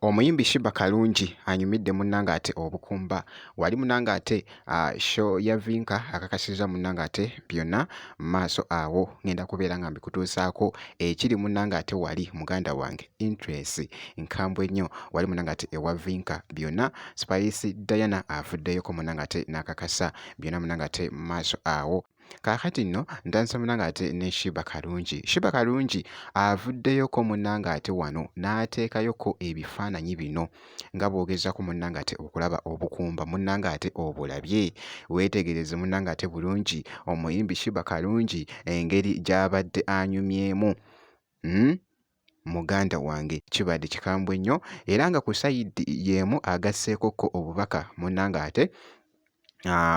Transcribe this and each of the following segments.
Omuyimbi Sheebah Karungi anyumidde munnange ate obukumba wali munnange ate show ya Vinka akakasizza munnange ate byonna mu maaso awo ngenda kubeera nga mbikutuusaako ekiri munnange ate wali muganda wange interest nkambwe nnyo wali munnange ate ewa Vinka byonna Spice Diana avuddeyoko munnange ate n'akakasa byonna munnange ate mu maaso awo. Kaakati nno ntandise munnange ate ne Sheebah Karungi. Sheebah Karungi avuddeyoko munnange ate wano n'ateekayoko ebifaananyi bino nga bw'ogezaako munnange ate okulaba obukumba munnange ate obulabye. Weetegereze munnange ate bulungi omuyimbi Sheebah Karungi engeri gy'abadde anyumyemu. Muganda wange kibadde kikambwe nnyo era nga ku sayidi y'emu agasseekokko obubaka munnange ate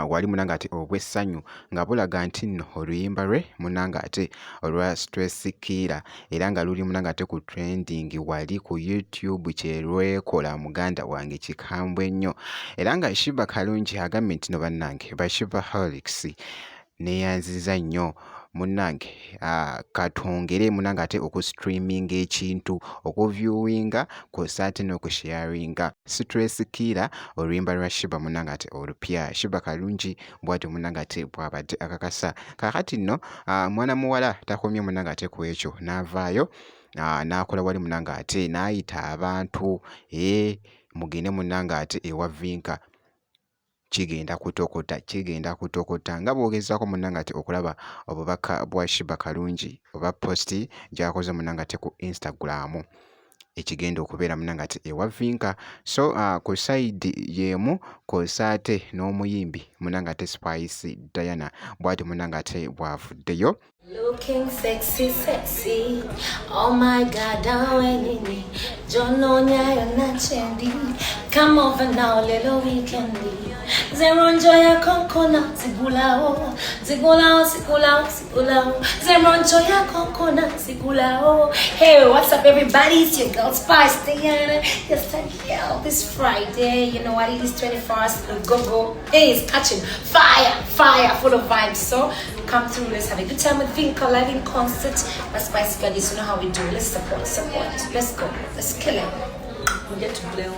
wali munnange ate obw'essanyu nga bulaga nti nno oluyimba lwe munnange ate olwa Stress Killer era nga luli munnange ate ku trending wali ku YouTube kye lwekola muganda wange kikambwe nnyo era nga Sheebah Karungi agambye nti no bannange ba Sheebaholics neeyanzizza nnyo munnange katwongere munnange ate okustreaminga ekintu okuviewinga kw'ossa ate n'okusharinga Stress Killer oluyimba lwa Sheebah munnange ate olupya. Sheebah Karungi bw'atyo munnange ate bw'abadde akakasa. Kaakati nno mwana muwala takomye munnange ate ku ekyo n'avaayo n'akola wali munnange ate n'ayita abantu mugende munnange ate ewa Vinka. Kigenda kutokota, kigenda kutokota nga bw'ogezaako munnange ate okulaba obubaka bwa Sheebah Karungi oba post gy'akoze munnange ate ku Instagram ekigenda okubeera munnange ate ewa Vinka. So ku sayidi y'emu kw'ossa ate n'omuyimbi munnange ate Spice Diana bw'atyo munnange ate bw'avuddeyo. Looking sexy, sexy. Oh my God, awenini. Jononya yona chendi. Come over now, little weekendy. Zero enjoy ya konkona, zigulao. Zigulao, zigulao, zigulao. Zero enjoy ya konkona, zigulao. Hey, what's up, everybody? It's your girl Spice Diana. Yes, I'm here this Friday. You know what it is, 21st. Go, go. Hey, it's catching fire, fire, full of vibes. So come through. Let's have a good time with Vinka live in concert. My Spice Girls, you know how we do. Let's support, support. Let's go. Let's kill it. We get to blow.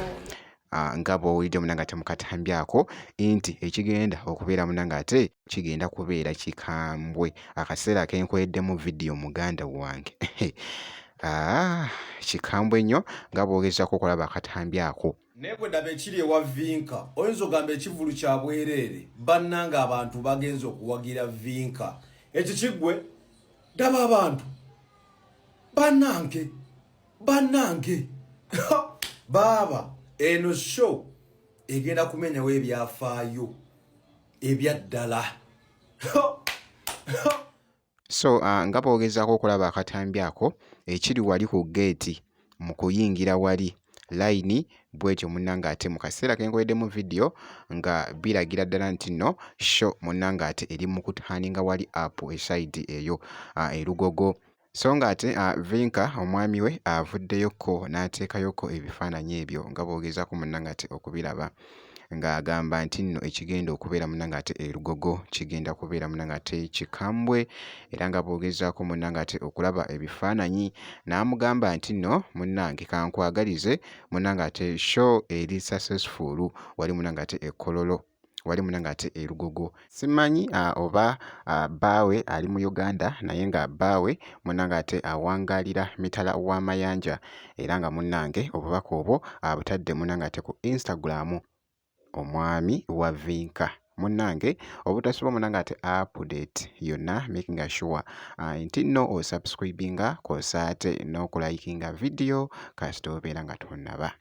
Nga bw'owulidde munnange ate mu katambi ako nti ekigenda okubeera munnange ate kigenda kubeera kikambwe akaseera ke nkoleddemu vidiyo muganda wange kikambwe nnyo nga bw'ogezaako okulaba akatambi ako. Naye bwe ndaba ekiri ewa Vinka, oyinza ogamba ekivvulu kya bwereere. Bannanga abantu bagenza okuwagira Vinka, ekyo kiggwe. Ndaba abantu bannange, bannange baaba eno show egenda kumenyawo ebyafaayo ebyaddala. So nga bw'ogezaako okulaba akatambi ako ekiri wali ku geeti mu kuyingira wali layini bw'etyo munnange ate mu kaseera ke nkoleddemu vidiyo nga biragira ddala nti nno show munnange ate eri mu kutaaninga wali up esayidi eyo e Lugogo. So ng'ate Vinka omwami we avuddeyokko n'ateekayokko ebifaananyi ebyo nga bw'ogezaako munnange ate okubiraba ng'agamba nti nno ekigenda okubeera munnange ate e Lugogo kigenda kubeera munnange ate kikambwe era nga bw'ogezaako munnange ate okulaba ebifaananyi n'amugamba nti nno munnange kankwagalize munnange ate show eri successful wali munnange ate e Kololo wali munnange ate e Lugogo. Simanyi oba bbaawe ali mu Uganda naye nga bbaawe munnange ate awangaalira mitala w'amayanja era nga munnange obubaka obwo abutadde munnange ate ku Instagram omwami wa Vinka. Munnange obutasubwa munnange ate update yonna making sure nti nno osubscribinga kw'ossa ate n'okulikinga vidiyo kasita obeera nga tonnaba.